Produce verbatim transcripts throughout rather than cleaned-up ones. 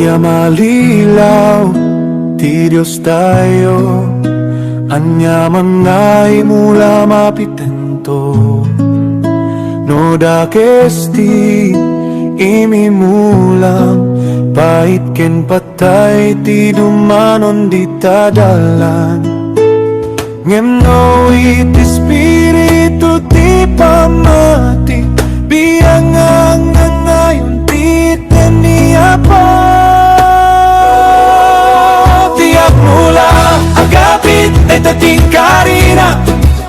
Ya malilaw ti Dios tayo, ania man nga imula mapitento. No dakes ti imimulam, pait ken patay ti dumanon dita dalan. Ngem no iti Espiritu ti pammati, biangan nga ngayon ti tenni Apo. Ti agmula, agapit, dayta ti karina.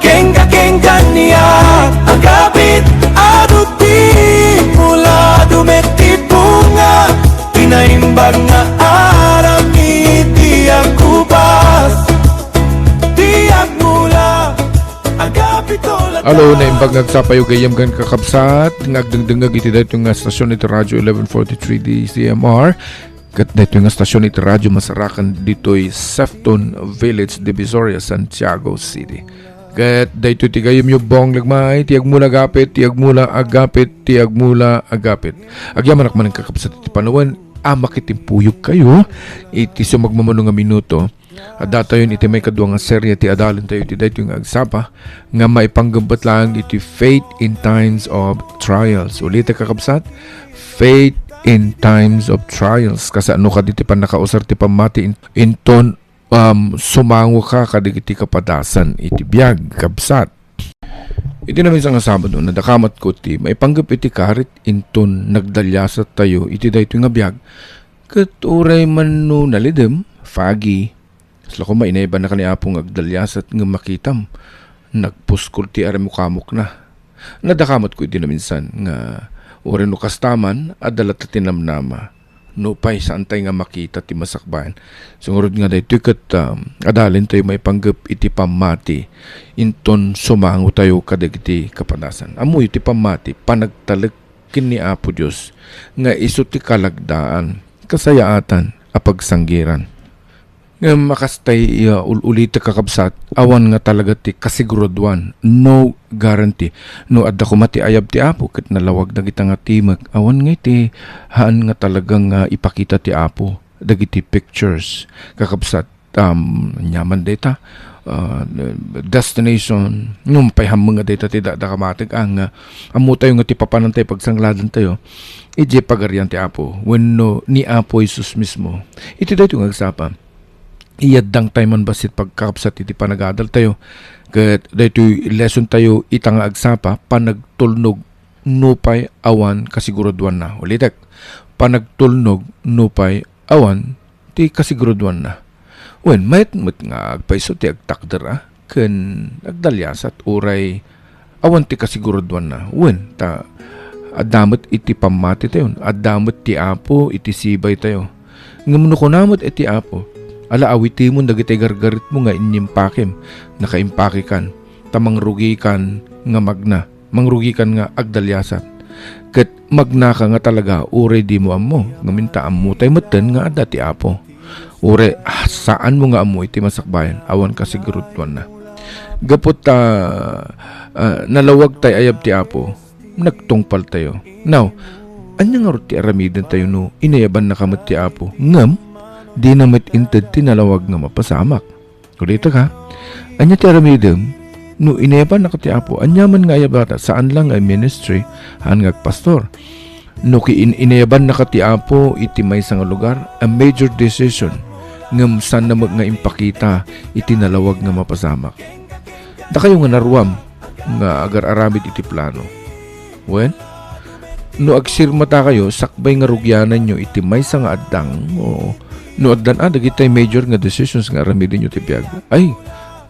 Kenka, kenka niya, agapit, adu ti mula, dumet ti bunga. Ti naimbag nga aram iti agkubas. Ti agmula, agapito la. Hello, naimbag nga agsapayo gayyem ken kakabsat nga agdengdengngeg iti daytoy nga stasyon iti Radio eleven forty-three D C M R. Ket daytoy nga stasyon iti Radio Masarakan ditoy Sefton Village, Divisoria, Santiago City. Ket daytoy ti gayyemyo, Bong Lagmay, ti agmula agapit, ti agmula agapit, ti agmula agapit. Agyamanak manen, kakabsat, iti panawen a makitimpuyogkayo iti sumagmamano nga minuto. Addatayon iti maikadua nga serye ti adalentayo iti daytoy nga agsapa nga maipanggep laeng iti faith in times of trials. Ulitek, kakabsat, faith in times of trials. Kasano kadi ti pannakausar ti pammati in-, inton, um, sumangoka kadagiti kapadasan iti biag, kabsat? Iti naminsan nga Sabado, nadakamatko ti maipanggep iti karit inton nagdaliasattayo iti daytoy nga biag, ket uray man no nalidem, foggy, kasla koma, inaybannaka ni Apo nga agdaliasat ngem makitam, nagpuskol ti arimukamokna. Nadakamatko iti naminsan nga uray no kasta man, adda latta ti namnama. Nupay saantay nga makita ti masakbayan. Sumurot nga daytoy ket, um, adalentayo maipanggep iti pammati inton sumangotayo kadagiti kapadasan. Ammoyo ti pammati, panagtalek ken ni Apo Dios nga isu ti kalagdaan, kasayaatan a pagsanggiran. Ngem a kastay, ya, ul-ulitek, kakabsat, awan nga talaga ti kasiguruaduan, no guarantee. No adda koma ti ayab ti Apo ket nalawag dagita nga timek, awan nga iti haan nga talaga nga ipakita ti Apo dagiti pictures, kakabsat, um, nyaman dayta, uh, destination, no pay hammeng nga dayta ti da-, dakamatek, ah, nga ammotayo nga ti papanantayo, pagsangladentayo, idiay Pagarian ti Apo, wenno ni Apo Jesus mismo. Iti daytoy nga agsapa, iyaddangtay man bassit, pagkakabsat, iti panagadaltayo. Ket daytoy lesson tayo ita nga agsapa, panagtulnog nupay awan kasiguruaduanna. Ulitek, panagtulnog nupay awan ti kasiguruaduanna. Wen, mayat met nga agpayso ti agtakder a ken agdaliasat uray awan ti kasiguruaduanna. Wen, ta adda met iti pammatitayon, adda met ti Apo iti sibaytayo. Ngem no kuna met iti Apo, "Ala, awitemon dagiti gargaritmo nga innimpakem, nakaimpakekan, ta mangrugikan nga magna, mangrugikan nga agdaliasat." Ket magnaka nga talaga uray dimo ammo, ngem inta ammotay metten nga adda ti Apo. Uray saanmo nga ammo iti masakbayan, awan kasiguruaduanna. Gapu ta, ah, nalawag tay ayab ti Apo, nagtungpaltayo. Now, ania ngarud ti aramidentayo no inayabannaka met ti Apo, ngem dina met inted ti nalawag nga mapasamak? Ulitek, ha? Ania ti aramidem no inayabannaka ti Apo? Ania man nga ayabata, saan lang nga ministry, haan nga agpastor. No ki-, in-, inayabannaka ti Apo iti maysa nga lugar, a major decision, ngem saanna met nga impakita iti nalawag nga mapasamak. Dakayo nga naruam nga agar-aramid iti plano. Wen, no agsirmatakayo sakbay nga rugiananyo iti maysa nga addang, o no addan a dagitay major nga decisions nga aramidenyo ti biag, ay,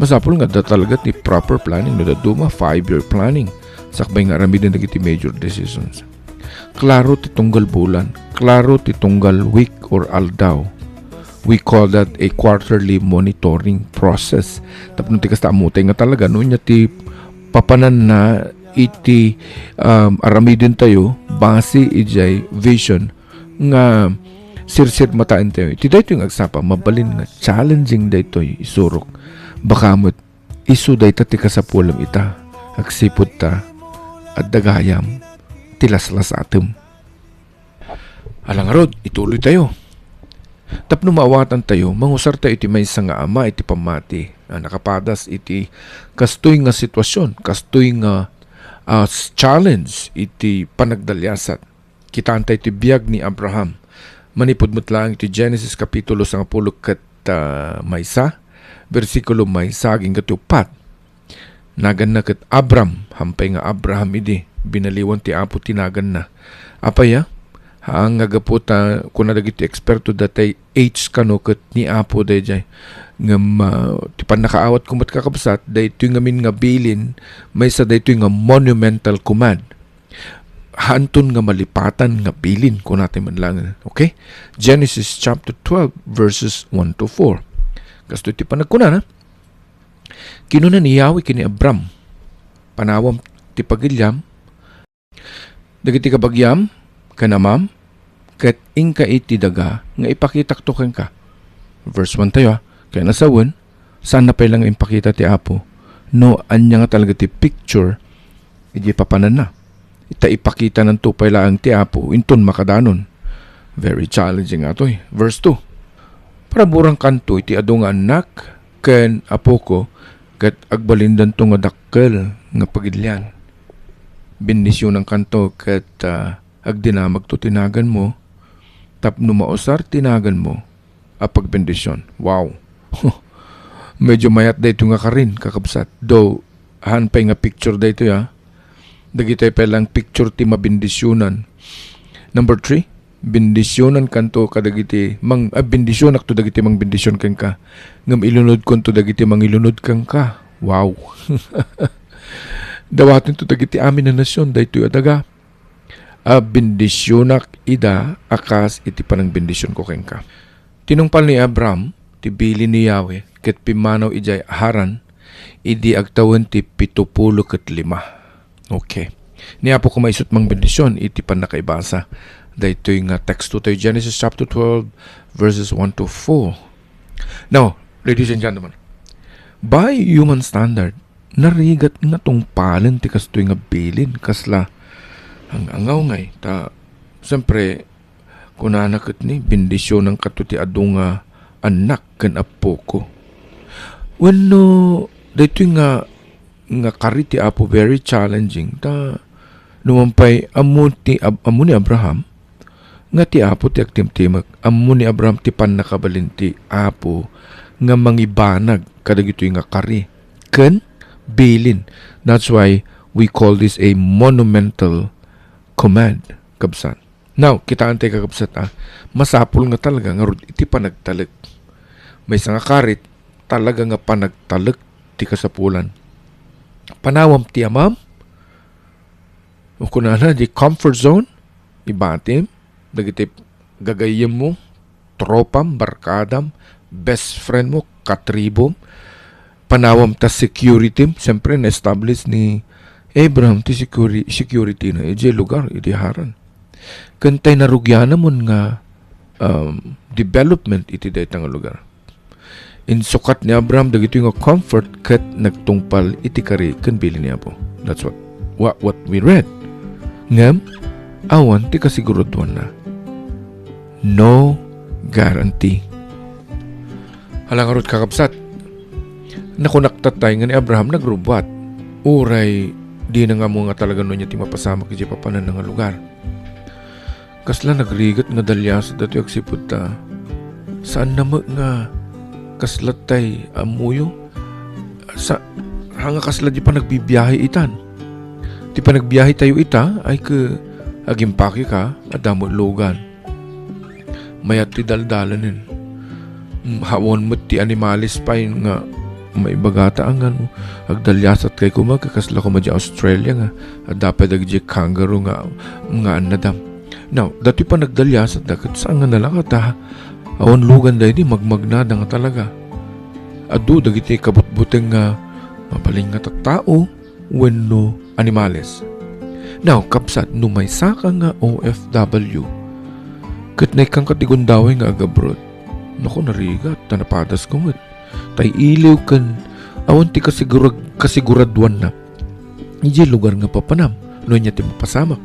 masapul nga adda talaga ti proper planning, no dadduma, five-year planning, sakbay nga aramiden dagiti major decisions. Klaro ti tunggal bulan, klaro ti tunggal week or aldaw. We call that a quarterly monitoring process. Tapno ti kasta, ammotay nga talaga no ania ti papananna iti, um, aramidentayo base idiay vision nga sirsirmataentayo. Iti daytoy nga agsapa, mabalin nga challenging daytoy isurok. Baka met isu dayta ti kasapulem ita, agsipud ta adda gayam ti laslasatem. Ala ngarud, ituloy tayo. Tapno maawatantayo, mangusartayo iti maysa nga ama iti pammati a nakapadas iti kastoy nga sitwasyon, kastoy nga, ah, s-, challenge iti panagdaliasat. Kitaantay ti biag ni Abraham. Manipud met laeng iti Genesis kapitulo sangapulo ket, ah, maysa, bersikulo maysa agingga ti uppat. Naganna ket Abram, hampay nga Abraham idi, binaliwan ti Apo ti naganna. Apay a? Haan nga gapu ta kuna dagiti eksperto datay H kano ket ni Apo daydiay. Ngem, ah, ti pannakaawatko met, kakabsat, daytoy ngamin nga bilin, maysa daytoy nga monumental command. Haanton nga malipatan nga bilin, kunatay man laeng. Okay? Genesis chapter twelve, verses one to four. Kastoy ti panagkunana, kinuna ni Yahweh ken ni Abram, "Panawam ti pagiliam, dagiti kabagiam, ken amam, ket inka iti daga nga ipakitakto kenka." Verse one tayo, ah. Ken a sawen, saanna pay la nga impakita ti Apo no ania nga talaga ti picture iti papananna. Ta ipakitananto pay laeng ti Apo inton makadanon. Very challenging atoy. Verse two, "Paraburankanto iti adu nga annak ken apoko, ket agbalindanto nga dakkel nga pagilian. Bendisionankanto ket, ah, agdinamagto ti naganmo, tapno mausar ti naganmo a pagbendision." Wow! Medyo mayat daytoy nga karin, kakabsat. Though, haan pay nga picture daytoy, ah. Dagitoy pay lang picture ti mabendisionan. Number three, "Bendisionankanto kadagiti mang-, ah, bendisionakto dagiti mangbendision kenka, ngem ilunodkonto dagiti mangilunod kenka." Wow! "Dawatento dagiti amin a nasion daytoy a daga. A bendisionak ida a kas iti panangbendisionko kenka." Tinungpal ni Abraham ti bilin ni Yahweh ket pimmanaw idiay Haran idi agtawen ti pito pulo ket lima. Okay. Ni Apo koma isut' mangbendision iti pannakaibasa daytoy nga teksto tayo, Genesis chapter twelve, verses one to four. Now, ladies and gentlemen, by human standard, narigat nga tungpalen ti kastoy nga bilin, kasla ang-angaw ngay. Ta, siyempre, kunana ket ni, "Bendisionankato ti adu nga annak ken appoko." Wenno, daytoy nga, nga kari ti Apo, very challenging. Ta, numan pay, ammo ti Ab-, ammo ni Abraham nga ti Apo ti agtimtimek. Ammo ni Abraham ti pannakabalin ti Apo nga mangibanag kadagitoy nga kari ken bilin. That's why we call this a monumental command, kabsat. Now, kitaen tayo, kakabsat, ah, masapul nga talaga ngarud iti panagtalek. Maysa nga kari, talaga nga panagtalek ti kasapulan. Panawam ti amam, o kunana, di comfort zone, ibatim dagiti gagayyemmo, tropam, barkadam, best friend mo, katribom. Panawam ta security, siyempre, na-establish ni Abraham ti securi-, security na idiay lugar, idi Haran. Ken tay narugianamon nga, um, development iti dayta nga lugar. Insukat ni Abraham dagitoy nga comfort ket nagtungpal iti kari ken bilin ni Apo. That's what, what, what we read. Ngem, awan ti kasiguruduanna. No guarantee. Hala ngarud, kakabsat, nakunak tatay nga ni Abraham nagrubbuat. Uray dina nga ammo nga talaga no ania ti mapasamak idiay papananna nga lugar. Kasla nagrigat nga daliasat datoy agsipud ta saanna met nga kasla tay ammoyo. Sa, ha nga kasla di panagbibiyahe itan. Ti panagbiyahe tayo ita, ay ke agimpake ka, adda met lugan. Mayat ti daldalanen. Mm, awan met ti animales pay nga maibagata a ngano, agdaliasat kay koma, kakasla koma di Australia nga, adda pay dagiti kangaroo nga, nga annadam. Now, datoy panagdaliasat da, ket saan nga nalaka ta, awan lugan daydi, magmagna da nga talaga. Adu dagiti kabutbuteng nga mabalin nga tattao, wenno animales. Now, kabsat, no maysaka nga O F W, ket naikkanka ti gundaway nga agabroad, naku, narigat, ta napadasko met. Tay iliw ken awan ti kasigurag-, kasiguraduanna idiay lugar nga papanam, no ania ti mapasamak.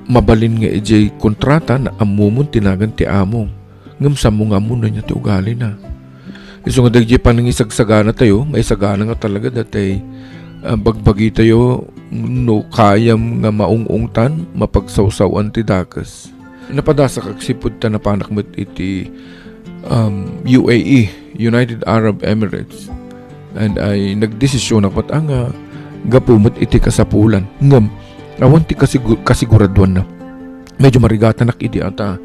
Mabalin nga idiay kontrata, naammomon ti nagan ti amom. Ngem sammo nga ammo no ania ti ugalina. Isu nga dagiti panangisagsagana tayo, maisagana nga talaga datay, ah, bagbagi tayo no kayam nga maung-ungtan, mapagsawsawan ti dakes. Napadasak agsipud ta napanak met iti, um, U A E, United Arab Emirates. And ay nagdesisyonak met nga gapu met iti kasapulan. Ngem, awan ti kasigu-, kasiguraduanna. Medyo marigatanak idi ata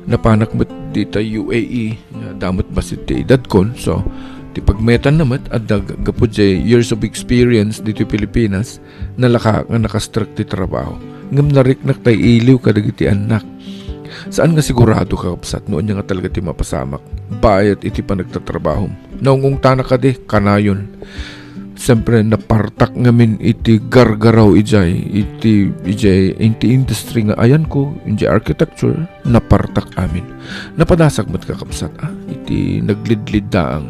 napanak met dita U A E, nga damet bassit ti edadkon. So, ti pagmetan na met, adda g-, gapu jay years of experience dito Pilipinas, nalaka nga nakastrek ti trabaho. Ngem nariknak tay iliw kadagiti annak. Saan nga sigurado, kakabsat, no ania nga talaga ti mapasamak bayat iti panagtatrabahom. Naung-ungtanak kadi, kanayon. Siyempre, napartak ngamin iti gargaraw ijay, iti, ijay, iti industry nga ayanko, ijay architecture, napartak amin. Napadasak met, kakabsat, ah, iti naglidliddaang.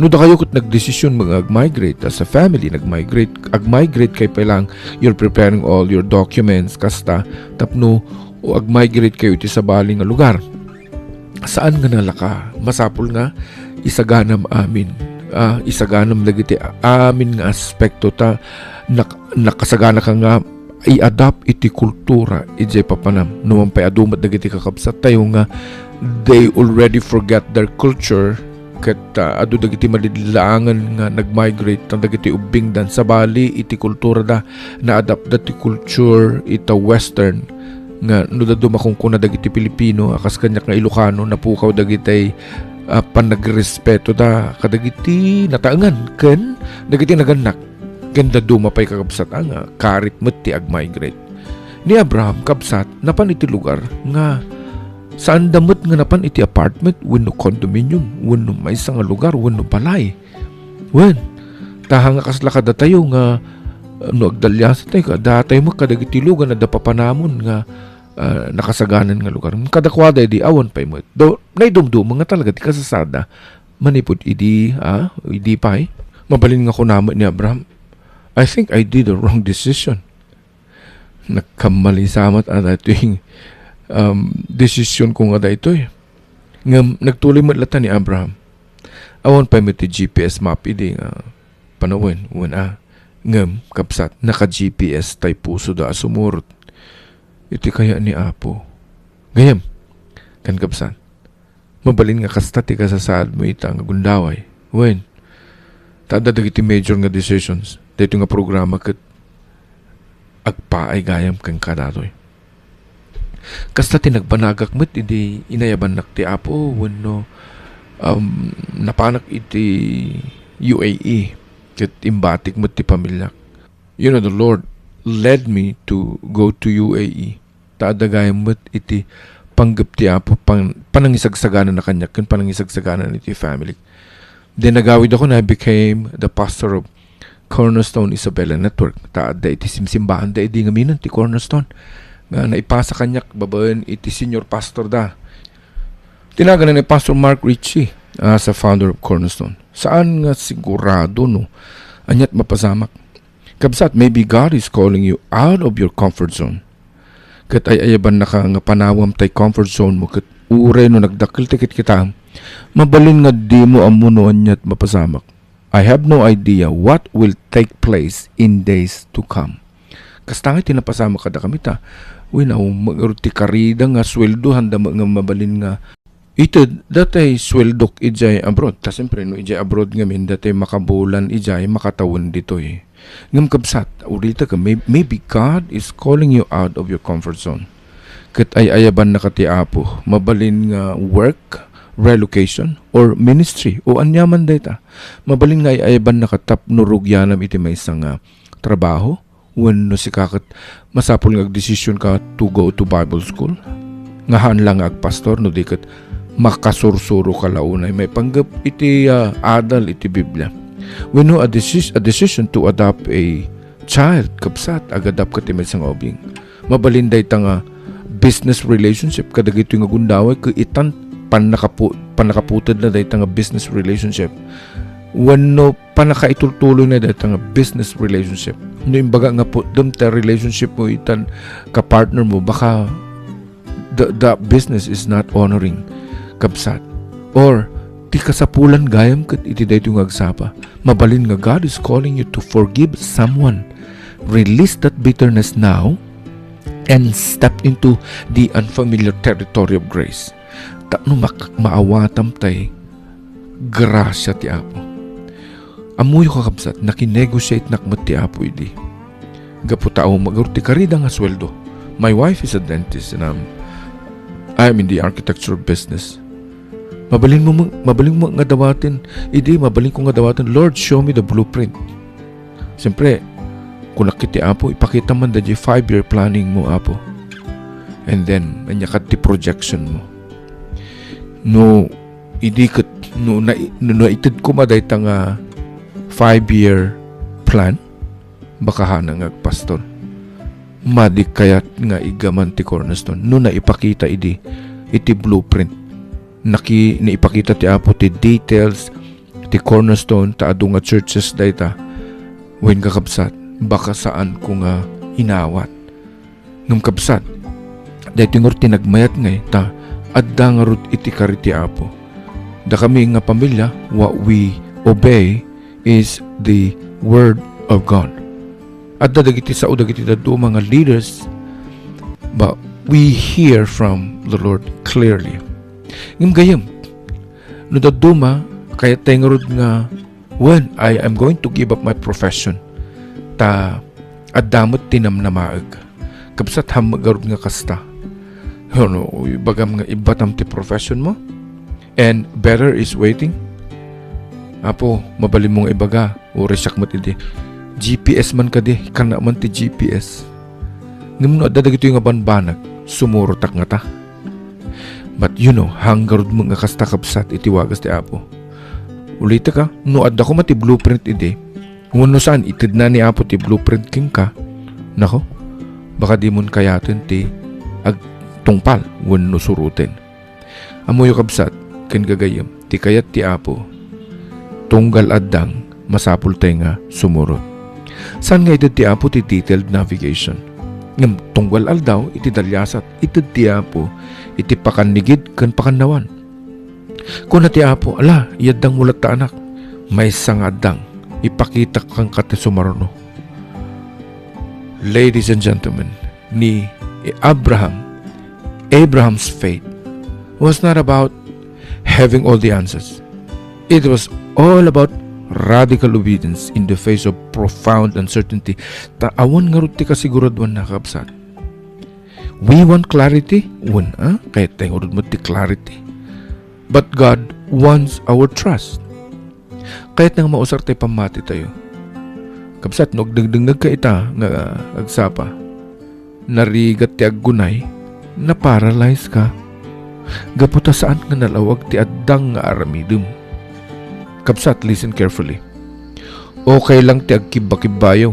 No dakayo ket nagdesisyon nga ag-migrate as a family, nag-migrate, ag-migrate kay pay lang, you're preparing all your documents, kasta, tapno o ag-migrate kayo iti sabali nga lugar. Saan nga nalaka? Masapul nga isaganam amin. Ah, isaganam dagiti amin nga aspekto ta nak-, nakasagana ka nga i-adapt iti kultura ijay papanam. No man pay adu met dagiti kakabsat tayo nga they already forget their culture, ket, ah, adu dagiti malilaangan nga nag-migrate tan dagiti ubbingdan, sabali iti kulturada, na-adapt da ti culture ita western, nga no dadduma kunkuna dagiti Pilipino a kas kaniak nga Ilocano, napukaw dagitay, ah, panagrespeto da kadagiti nataengan ken dagiti nagannak. Ken dadduma pay, kakabsat, a, nga karit met ti ag-migrate. Ni Abraham, kabsat, napan iti lugar nga saanda met nga napan iti apartment wenno condominium wenno maysa nga lugar wenno balay. Wen, ta ha nga kasla kadatayo nga, uh, no agdaliasatayo, datayo met kadagiti lugar nga adda papanamon nga, uh, nakasaganan nga lugar. Kadakuada idi awan pay met. Do, naidumduma nga talaga ti kasasada. Manipud idi, ah, idi pay. Mabalin nga kuna met ni Abraham, "I think I did a wrong decision." Nagkamali sa met a daytoy, um, desisyon ko nga daytoy. Ngem nagtuloy met latta ni Abraham. Awan pay met ti G P S map idi nga panawen, wen a. Ngem, kabsat, naka-G P S tay pusoda a sumurot iti kaya ni Apo. Gayam, kan kabsat, mabalin nga kasta ti kasasaadmo ita nga gundaway. Wen, ta adda dagiti major nga decisions daytoy nga programa ket agpaay gayam kenka datoy. Kasta ti nagbanagak met idi inayabannak ti Apo wenno, um, napanak iti U A E ket imbatik met ti pamiliak. You know, the Lord led me to go to U A E. Ta adda gayam met iti panggep ti Apo, pan-, panangisagsagana na kaniak ken panangisagsagana iti family. Then nagawid ako, and I became the pastor of Cornerstone Isabela Network. Ta adda iti simsimbahan da idi ngamin ti Cornerstone nga naipasa kaniak babaen iti senior pastor da. Tinagana ni Pastor Mark Ritchie as a founder of Cornerstone. Saan nga sigurado no aniat mapasamak. Kabsat, maybe God is calling you out of your comfort zone. Ket ay-ayabanna ka nga panawam tay comfort zone mo ket uray no nagdakkel ti kitkitaem, mabalin nga dimo ammo no aniat mapasamak. I have no idea what will take place in days to come. Kasta nga iti napasamak kadakami ta, wen, aw, magaro ti karida nga sueldo, haanda nga mabalin nga ited datay sueldok idiay abroad. Ta siyempre, no idiay abroad ngamin, datay makabulan idiay, makatawen ditoy. Ngem kabsat, ulitek, may-, maybe God is calling you out of your comfort zone. Ket ay-ayabanna ka ti Apo, mabalin nga work, relocation, or ministry, o aniaman dayta. Mabalin nga ay-ayabanna ka tapno rugianam iti maysa nga trabaho, wenno sika ket masapul nga agdesisyon ka to go to Bible school, nga haan la nga agpastor, no di ket makasursuro ka la unay maipanggep iti, ah, adal iti Biblia. Wenno a decis-, a decision to adopt a child, kabsat, agadap ket ti maysa nga ubing. Mabalin dayta nga business relationship kadagitoy nga gundaway, ket itan pannakapu-, pannakaputedna dayta nga business relationship. Wenno pannakaitultuloyna dayta nga business relationship. No imbaga nga putdem ta relationship mo itan ka-partner mo, baka the, the business is not honoring. kabsat. Or, ti kasapulan gayam ket iti daytoy nga agsapa. Mabalin nga God is calling you to forgive someone. Release that bitterness now and step into the unfamiliar territory of grace. Tapno mak-, maawatam tay gracia ti Apo. Ammoyo, kakabsat, nakinegotiate-nak met ti Apo idi. Gapu ta awan magarud ti karida nga sueldo. My wife is a dentist and I'm, I'm in the architecture business. Mabalin mo, mabalin mo nga dawaten, idi, mabalin ko nga dawaten, "Lord, show me the blueprint." Siyempre, kunak iti Apo, "Ipakita man da di five-year planning mo, Apo." And then, ania kad ti projection mo? No, idi ket, no, na, no, naited koma dayta nga five-year plan, baka hana nga agpastor. Madi kayat nga igaman ti cornerstone no naipakita idi iti blueprint. Naki-, naipakita ti Apo ti details ti cornerstone ta adu nga churches dayta. Wen, kakabsat, baka saanko nga inawat. Ngem, kabsat, daytoy ngarud ti nagmayat ngay ta adda ngarud iti kari ti Apo. Dakami nga pamilya, what we obey is the Word of God. Adda dagiti sao dagiti dadduma nga leaders, but we hear from the Lord clearly. Ngem gayam, no dadduma, kayat tay ngarud nga, "Wen, I am going to give up my profession." Ta adda met ti namnamaeg. Kabsat, haanmo ngarud nga kasta. Ano, ibagam nga ibbatam ti profession mo? And better is waiting. Apo, mabalin mo nga ibaga, uray siak met idi. G P S man kadi, kana man ti G P S. Ngem no adda dagitoy nga banbanag, sumurotak ngata. But you know, haan ngarud met nga kasta, kabsat, iti wagas ti Apo. Ulitek a, no adda koma ti blueprint idi, wenno saan, itedna ni Apo ti blueprint kenka, nako, baka dimon kayaten ti agtungpal wenno suroten. Ammoyo, kabsat ken gagayyem, ti kayat ti Apo, tunggal addang, masapultay nga sumurot. Saan nga ited ti Apo ti detailed navigation. Ngem tunggal aldaw iti daliasat, ited ti Apo iti pakannigid ken pakannawan. Kuna ti Apo, "Ala, iyaddangmo latta, anak. Maysa nga addang, ipakitak kenka ti sumaruno." Ladies and gentlemen, ni Abraham, Abraham's faith was not about having all the answers. It was all about radical obedience in the face of profound uncertainty. Ta awan ngarud ti kasiguruduanna, kabsat. We want clarity? Wen, a? Kayat tay ngarud met ti clarity. But God wants our trust. Kayatna nga mausar tay pammati tayo. Kabsat, no agdengdengngegka ita nga agsapa, narigat ti aggunay, na-paralyze ka. Gapu ta saan nga nalawag ti addang nga aramidem. Kabsat, listen carefully. Okay lang ti agkibbakibbayo.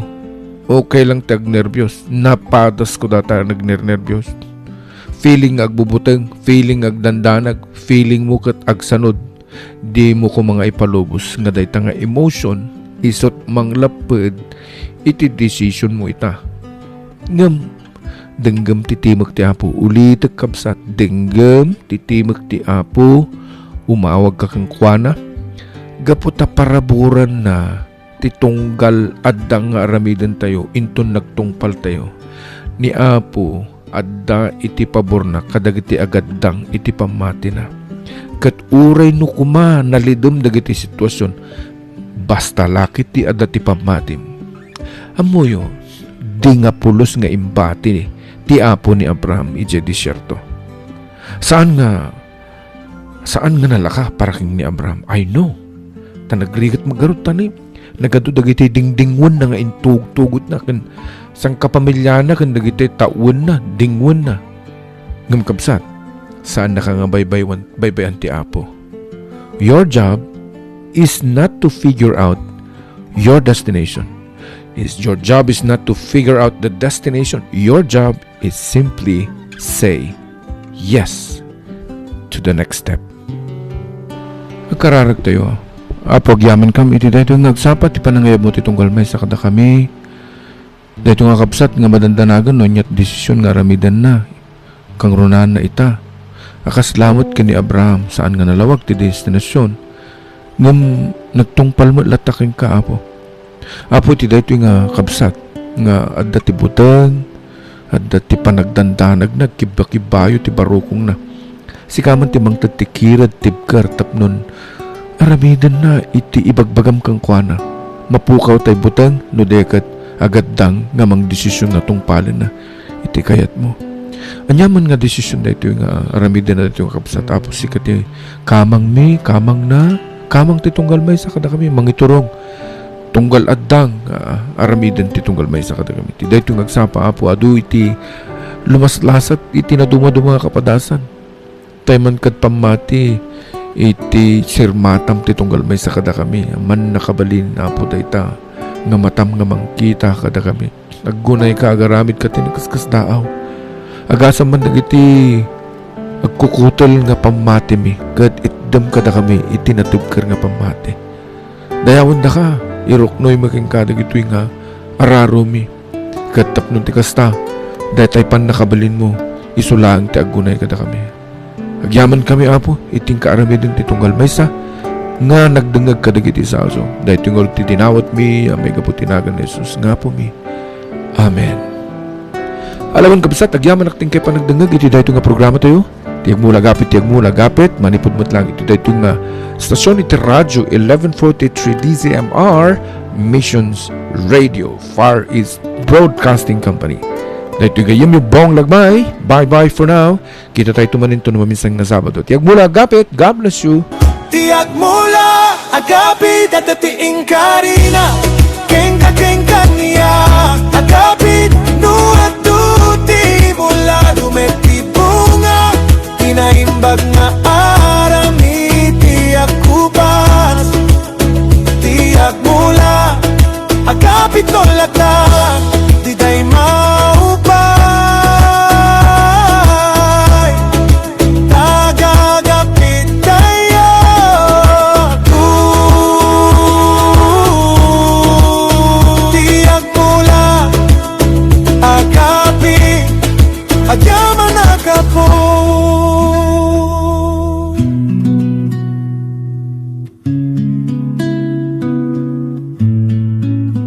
Okay lang ti agnerbios. Napadasko data a nagnernerbios. Feeling nga agbubuteng, feeling nga agdandanag, feeling mo ket agsanod. Dimo koma nga ipalubos nga dayta nga emotion isut' manglapped iti decision mo ita. Ngem, denggem ti timek ti Apo. Ulitek, kabsat, denggem ti timek ti Apo. Umawagka kenkuana. Gapu ta paraburanna ti tunggal addang nga aramidentayo inton nagtungpaltayo. Ni Apo adda iti paborna kadagiti agaddang iti pammatina. Ket uray no koma nalidem dagiti situasion, basta la ketdi adda ti pammatim. Ammoyo, di nga pulos nga imbati ti Apo ni Abraham idiay desierto. Saan nga, saan nga nalaka para ken ni Abraham? I know. Ta nagrigat met ngarud ta ni, nagadu dagiti dingdingwenna nga intugtugotna ken sangkapamiliana ken dagiti tawenna, dingwenna. Ngem kabsat, saannaka nga baybay-, baybay-an ti Apo. Your job is not to figure out your destination. Is, your job is not to figure out the destination. Your job is simply say yes to the next step. Agkararagtayo. Apo, agyamankam iti daytoy nga agsapa ti panangayabmo ti tunggal maysa kadakami. Daytoy nga kabsat nga madandanagan no ania ti desisyon nga aramidenna. Kangrunaanna ita. A kas la met ken ni Abraham, saan nga nalawag ti destinasion, ngem nagtungpal met latta kenka, Apo. Apo, iti daytoy nga kabsat nga adda ti buteng, adda ti panagdandanagna, agkibbakibbayo ti barukongna. Sika man ti mangted ti kired, tibker tapnon aramidenna iti ibagbagam kenkuana. Mapukaw tay buteng no di ket agaddang nga mangdesision nga tungpalenna iti kayatmo. Aniaman nga desision daytoy nga aramiden daytoy nga kabsat, Apo, sika ti kamangmi, kamangna, kamang ti tunggal maysa kadakami, mangiturong. Tunggal addang nga aramiden ti tunggal maysa kadakami. Ti daytoy nga agsapa, Apo, adu iti lumaslasat iti nadumaduma nga kapadasan. Tay man ket pammati iti sirmatam ti tunggal maysa kadakami. Mannakabalin, Apo, dayta nga matam nga mangkita kadakami. Aggunayka agaramid ket ti nakaskasdaaw. Agasam man dagiti agkukutel nga pammatimi ket itdem kadakami iti natibker nga pammati. Dayawendaka, iruknoymi kenka dagitoy nga araromi. Ket tapno ti kasta, daytay pannakabalinmo, isu laeng ti aggunay kadakami. Agyamankami, Apo, iti inka aramiden ti tunggal maysa nga nagdengngeg kadagiti sao. Daytoy ngarud ti dinawatmi a maigapu ti nagan ni Jesus nga Apomi. Amen. Alawen, kabsat, agyamanak ti inkay panagdengngeg iti daytoy nga programatayo. Ti agmula agapit, ti agmula agapit, manipud met lang iti daytoy nga stasyon iti Radyo eleven forty-three D Z M R, Missions Radio, Far East Broadcasting Company. Daytoy gayemyo, Bong Lagmay. Bye-bye for now. Kitatayto manen no maminsan nga Sabado. Ti agmula agapit, God bless you. Ti agmula agapit, adda ti inkarina. Kenka, kenka nia, agapit, no adu ti mula, dumet ti bunga, ti naimbag nga aramid ti agkupas. Ti agmula agapit no latta,